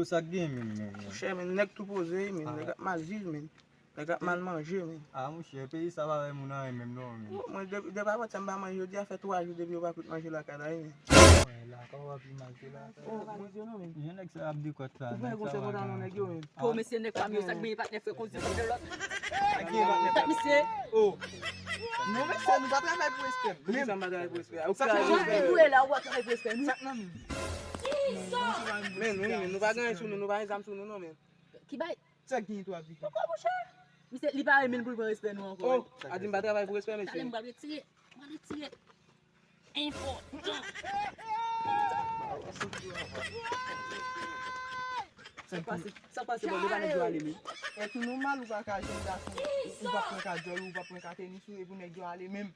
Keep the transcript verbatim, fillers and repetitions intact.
Sa k gen menm, menm, menm? Monchè, men nèg tou poze, men nèg ap mal viv, men nèg ap mal manje, men. Ah, monchè, peyi sa pa bay moun anyen menm non, menm. Mwen, depi avantyè m pa manje, jodi a fè twa jou depi yo pa fout manje lakay la, wi, men. Lakay w ap manje lakay. Oh, manje non, men. Jan nèg sa ap dekòt la. Ou pran konse kontan non nèg yo, men. Oh, mesye, nèg pa m yo, sa k benyen patnè fè konze de lòt. Mesye. Oh. Non, mesye, nou pa travay pou respè. Poukisa m pa travay pou respè? Ou travay pou respè. Ou e la, ou pa travay pou respè nou. Sak nan men. Men nou, men nou pa gen anyen sou nou, nou pa gen zam sou nou non, men. Ki bay? Sak gen twa pito. Poko, monchè. Misye, li pa renmen pou l pran respè nou ankò. Oh, a di m pa travay pou respè, Talè mesye. m pral retire. M pral retire. Enpòtan. Sa k pase, sa k pase, bon, depa nèg yo ale, men. E tou nòmal, ou pa ka jwenn gason, ou pa pran ka djòl, ou pa pran ka tenis, ou, e pou nèg yo ale menm.